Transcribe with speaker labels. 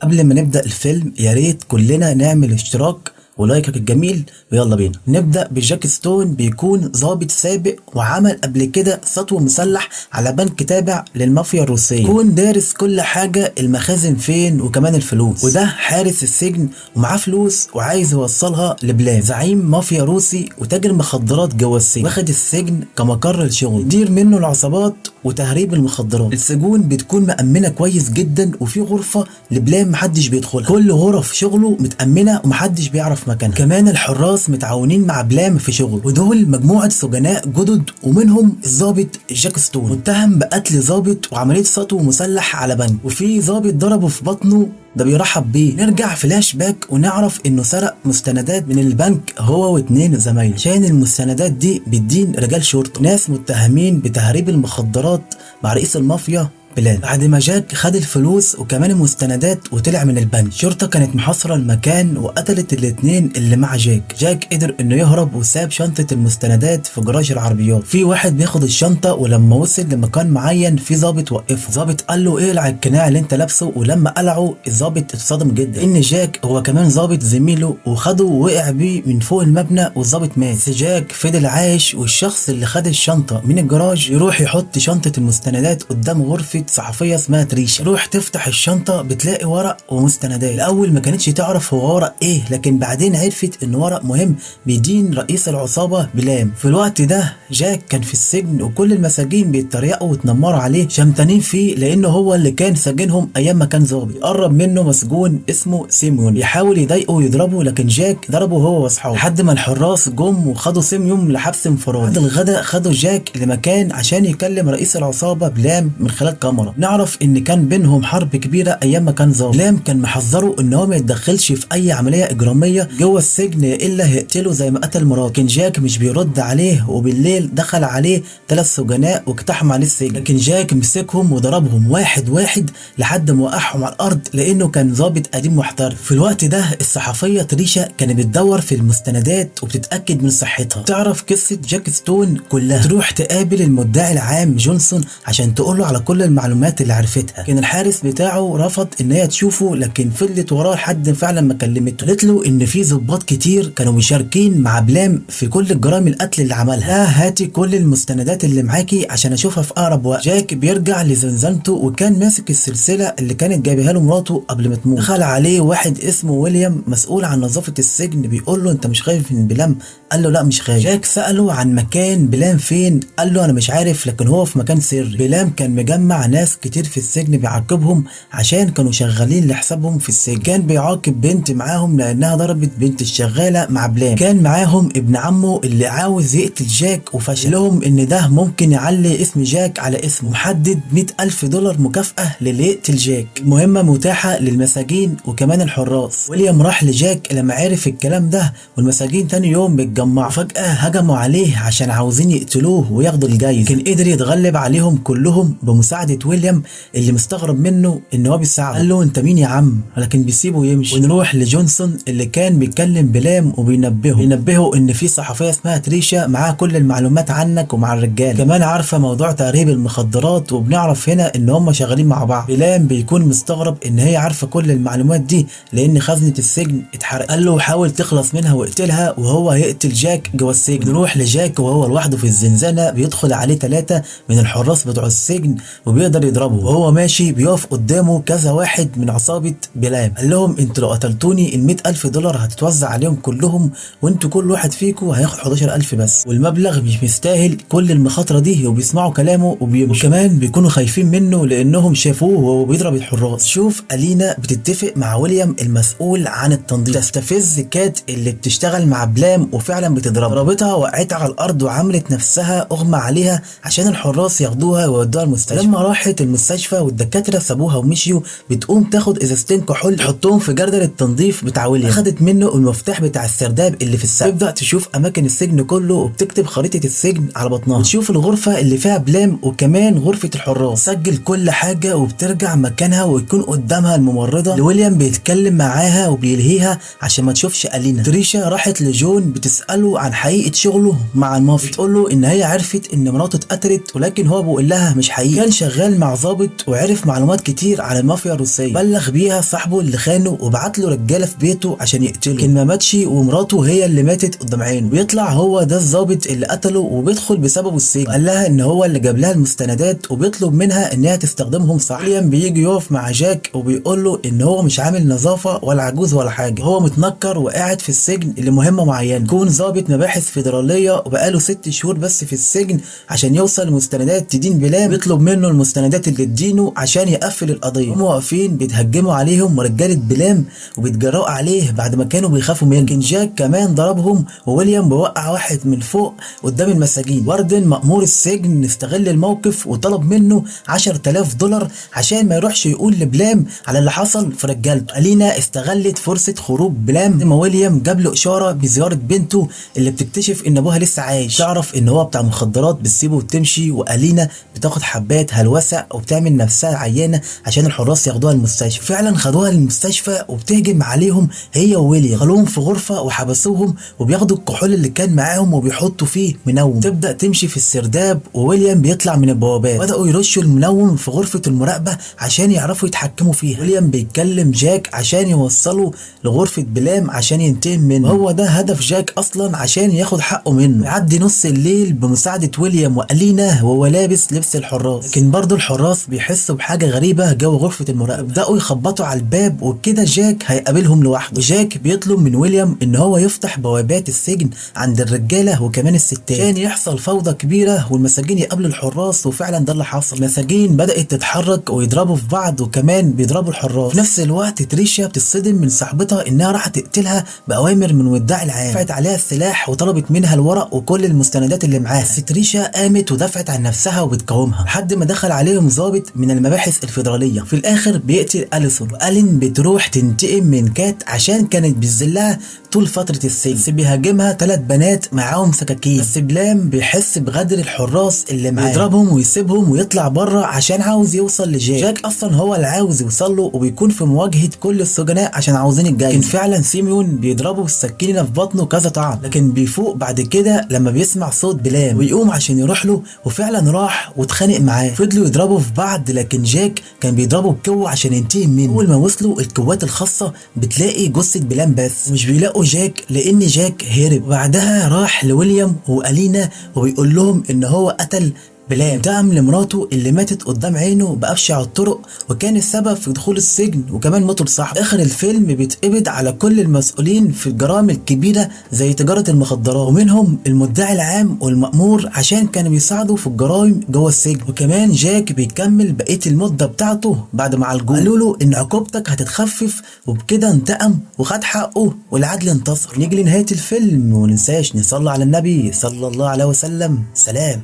Speaker 1: قبل ما نبدأ الفيلم يا ريت كلنا نعمل اشتراك ولايكك الجميل، ويلا بينا نبدأ بجاك ستون. بيكون ضابط سابق وعمل قبل كده سطو مسلح على بنك تابع للمافيا الروسية، يكون دارس كل حاجة، المخازن فين وكمان الفلوس، وده حارس السجن ومعاه فلوس وعايز يوصلها لبلام زعيم مافيا روسي وتاجر مخدرات جوه السجن، واخد السجن كمقر لشغلة يدير منه العصابات وتهريب المخدرات. السجون بتكون مأمنة كويس جدا، وفي غرفة لبلام محدش بيدخلها، كل غرف شغله متأمنة ومحدش بيعرف مكانها. كمان الحراس متعاونين مع بلام في شغله، ودول مجموعة سجناء جدد ومنهم الضابط جاك ستون، متهم بقتل ضابط وعملية سطو مسلح على بنك، وفي ضابط ضربه في بطنه ده بيرحب بيه. نرجع فلاش باك ونعرف انه سرق مستندات من البنك هو واتنين زمايله، عشان المستندات دي بتدين رجال شرطة ناس متهمين بتهريب المخدرات مع رئيس المافيا بلان. بعد ما جاك خد الفلوس وكمان المستندات وطلع من البنك، الشرطة كانت محاصرة المكان وقتلت الاتنين اللي مع جاك. جاك قدر انه يهرب وساب شنطة المستندات في جراج العربيات. في واحد بياخد الشنطة، ولما وصل لمكان معين في ضابط وقفه، ضابط قال له اقلع القناع اللي انت لابسه، ولما قلعه الضابط اتصدم جدا ان جاك هو كمان ضابط زميله، وخده ووقع بيه من فوق المبنى والضابط مات. بس جاك فضل عايش، والشخص اللي خد الشنطة من الجراج يروح يحط شنطة المستندات قدام غرفة صحفية اسمها تريشا. روح تفتح الشنطة بتلاقي ورق ومستندات. الأول ما كانتش تعرف هو ورق ايه، لكن بعدين عرفت ان ورق مهم بيدين رئيس العصابة بلام. في الوقت ده جاك كان في السجن، وكل المساجين بيتريقوا وتنمروا عليه، شمتانين فيه لانه هو اللي كان سجنهم ايام ما كان ظابط. قرب منه مسجون اسمه سيميون، يحاول يضايقه ويضربه، لكن جاك ضربه هو واصحابه لحد ما الحراس جم وخدوا سيميون لحبس انفرادي. بعد الغداء خدوا جاك لمكان عشان يكلم رئيس العصابة بلام من خلال كاميرا. نعرف ان كان بينهم حرب كبيرة ايام ما كان ظابط. بلام كان محذره ان هو ما يتدخلش في اي عملية اجراميه جوه السجن الا هيقتله زي ما قتل مراته، لكن جاك مش بيرد عليه. وبالليل دخل عليه 3 سجناء واقتحموا عليه السجن، لكن جاك مسكهم وضربهم واحد واحد لحد ما وقعهم على الارض لانه كان ظابط قديم محترف. في الوقت ده الصحفية تريشا كانت بتدور في المستندات وبتتاكد من صحتها، تعرف قصة جاك ستون كلها. تروح تقابل المدعي العام جونسون عشان تقول له على كل المعلومات اللي عرفتها. كان الحارس بتاعه رفض ان هي تشوفه، لكن فضلت وراه لحد فعلا ما كلمته. قالت له ان في ضباط كتير كانوا مشاركين مع بلام في كل الجرائم القتل اللي عملها، لا هاتي كل المستندات اللي معاكي عشان اشوفها في اقرب وقت. جاك بيرجع لزنزانته وكان ماسك السلسلة اللي كانت جايبها له مراته قبل ما تموت. دخل عليه واحد اسمه ويليام مسؤول عن نظافة السجن، بيقول له انت مش خايف من بلام؟ قال له لا مش خايف. جاك ساله عن مكان بلام فين، قال له انا مش عارف لكن هو في مكان سري. بلام كان مجمع ناس كتير في السجن بيعاقبهم عشان كانوا شغالين لحسابهم في السجن. كان بيعاقب بنت معاهم لانها ضربت بنت الشغاله مع بلام. كان معاهم ابن عمه اللي عاوز يقتل جاك وفشل لهم ان ده ممكن يعلي اسم جاك على اسمه، محدد $100,000 مكافأة للي يقتل جاك. المهمة متاحة للمساجين وكمان الحراس. ويليام راح لجاك لما عرف الكلام ده، والمساجين تاني يوم بيتجمعوا، فجأة هجموا عليه عشان عاوزين يقتلوه وياخدوا الجايزة. كان قدر يتغلب عليهم كلهم بمساعدة ويليام اللي مستغرب منه ان هو بيساعده. قال له انت مين يا عم؟ لكن بيسيبه يمشي. ونروح لجونسون اللي كان بيتكلم بلام وبينبهه ان في صحفية اسمها تريشا معاها كل المعلومات عنك ومع الرجالة، كمان عارفة موضوع تهريب المخدرات، وبنعرف هنا ان هم شغالين مع بعض. بلام بيكون مستغرب ان هي عارفة كل المعلومات دي لان خزنة السجن اتحرقت. قال له حاول تخلص منها واقتلها وهو هيقتل جاك جوه السجن. نروح لجاك وهو لوحده في الزنزانة، بيدخل عليه 3 من الحراس بتوع السجن وبيقدر يضربه. وهو ماشي بيقف قدامه كذا واحد من عصابة بلام، قال لهم انتوا لو قتلتوني ال $100,000 هتتوزع عليهم كلهم، وانتوا كل واحد فيكم هياخد 11,000 بس، والمبلغ مش مستاهل كل المخاطرة دي. وبيسمعوا كلامه وبيمشوا. وكمان بيكونوا خايفين منه لانهم شافوه وهو بيضرب الحراس. شوف ألينا بتتفق مع ويليام المسؤول عن التنظيف، تستفز كات اللي بتشتغل مع بلام وفعلا بتضربها. ضربتها وقعتها على الارض وعملت نفسها اغمى عليها عشان الحراس ياخدوها ويودوها المستشفى. لما راحت المستشفى والدكاتره سابوها ومشيوا، بتقوم تاخد ازازتين كحول تحطهم في جردل التنظيف بتاع ويليام. اخدت منه المفتاح بتاع السرداب اللي في السقف. تبدا تشوف اماكن السجن كله وبتكتب خريطة السجن على بطنها. بتشوف الغرفة اللي فيها بلام وكمان غرفة الحراس، سجل كل حاجة وبترجع مكانها ويكون قدامها الممرضة اللي ويليام بيتكلم معاها وبيلهيها عشان ما تشوفش ألينا. تريشا راحت لجون بتساله عن حقيقة شغله مع المافيا، بتقول له ان هي عرفت ان مراته اتقتلت، ولكن هو بيقول لها مش حقيقي. كان شغال شغال مع ضابط وعرف معلومات كتير عن المافيا الروسية، بلغ بيها صاحبه اللي خانه وبعت له رجاله في بيته عشان يقتله، لكن ما ماتش ومراته هي اللي ماتت قدام عينه. بيطلع هو ده الضابط اللي قتله وبيدخل بسببه السجن. قال لها ان هو اللي جاب لها المستندات وبيطلب منها انها تستخدمهم صح. ويليام بيجي يقف مع جاك وبيقول له ان هو مش عامل نظافة ولا عجوز ولا حاجة، هو متنكر وقاعد في السجن لمهمه معينة، يكون ضابط مباحث فيدرالية وبقاله 6 شهور بس في السجن عشان يوصل لمستندات تدين بلام. بيطلب منه المستندات اللي تدينه عشان يقفل القضية. هم واقفين بيتهجموا عليهم ورجاله بلام وبيتجرأوا عليه بعد ما كانوا بيخافوا منه، لكن جاك كمان ضربهم وويليام بيوقع واحد من فوق قدام المساجين. warden مأمور السجن استغل الموقف وطلب منه 10,000 دولار عشان ما يروحش يقول لبلام على اللي حصل في رجالته. ألينا استغلت فرصة خروج بلام ما ويليام جاب له إشارة بزيارة بنته اللي بتكتشف ان ابوها لسه عايش، تعرف ان هو بتاع مخدرات بتسيبه وتمشي، وألينا بتاخد حبات هلوسة وبتعمل نفسها عيانة عشان الحراس ياخدوها المستشفى. فعلا خدوها المستشفى وبتهجم عليهم هي وويليام، خلوهم في غرفة وحبسوهم وبياخدوا الكحول اللي كان معاهم وبيحطوا فيه منوم. تبدأ تمشي في السرداب وويليام بيطلع من البوابات، بدأوا يرشوا المنوم في غرفة المراقبة عشان يعرفوا يتحكموا فيها. ويليام بيتكلم جاك عشان يوصله لغرفة بلام عشان ينتقم منه، هو ده هدف جاك اصلا عشان ياخد حقه منه. يعدي نص الليل بمساعدة ويليام وألينا وهو لابس لبس الحراس، لكن برضه الحراس بيحسوا بحاجة غريبة جوه غرفة المراقبة، بدأوا يخبطوا على الباب وكده جاك هيقابلهم لوحده. جاك بيطلب من ويليام ان هو يفتح بوابات السجن عند الرجالة وكمان الستات عشان يحصل فوضى كبيرة والمساجين يقابلوا الحراس، وفعلا ده اللي حصل. المساجين بدأت تتحرك ويضربوا في بعض وكمان بيضربوا الحراس. في نفس الوقت تريشيا بتصدم من صاحبتها انها راح تقتلها بأوامر من مدعي العام، رفعت عليها السلاح وطلبت منها الورق وكل المستندات اللي معاها، بس تريشيا قامت ودافعت عن نفسها وبتقاومها لحد ما دخل عليهم ضابط من المباحث الفيدرالية. في الاخر بيقتل أليسون، وألين بتروح تنتقم من كات عشان كانت بتذلها طول فترة السجن، بس بيهاجمها 3 بنات معاهم سكاكين، بس بلام بيحس بغدر الحراس اللي معاه، بيضربهم ويسيبهم ويطلع بره عشان عاوز يوصل لجاك. جاك اصلا هو اللي عاوز يوصل له وبيكون في مواجهة كل السجناء عشان عاوزين الجايزة. لكن فعلا سيميون بيضربه بالسكينة في بطنه كذا طعن، لكن بيفوق بعد كده لما بيسمع صوت بلام ويقوم عشان يروح له، وفعلا راح واتخانق معاه، فضلوا يضربوا في بعض، لكن جاك كان بيضربه بقوة عشان ينتقم منه. اول ما وصلوا القوات الخاصة بتلاقي جثة بلام بس مش بيلاقوا جاك لان جاك هرب. وبعدها راح لويليام وألينا وبيقول لهم ان هو قتل بلام، انتقم لمراته اللي ماتت قدام عينه بأبشع الطرق وكان السبب في دخول السجن وكمان موته لصاحبه. اخر الفيلم بيتقبض على كل المسؤولين في الجرائم الكبيرة زي تجارة المخدرات، ومنهم المدعي العام والمأمور عشان كانوا بيساعدوا في الجرائم جوه السجن. وكمان جاك بيكمل بقية المدة بتاعته بعد ما عالجوه، قالوا له ان عقوبتك هتتخفف، وبكده انتقم وخد حقه والعدل انتصر. نيجي لنهاية الفيلم وننساش نصلي على النبي صلى الله عليه وسلم. سلام.